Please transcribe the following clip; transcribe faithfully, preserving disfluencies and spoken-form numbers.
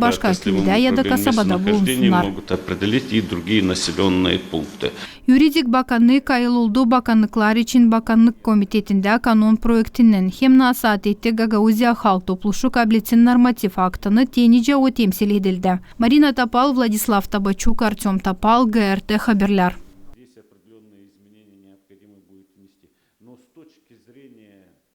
da başka küüdä ya da kasabada bulunsunnar. Yuridik bakannık kayıl oldu bakannıklar için bakannık komitetindä kanon proektinin hem nasaat etti Gagauziya Halk Topluşu kabletsin normativ aktını, te nicä o temsil edildä. Marina Topal, Vladislav Tabaçuk, Artöm Topal, GRT Haberlär.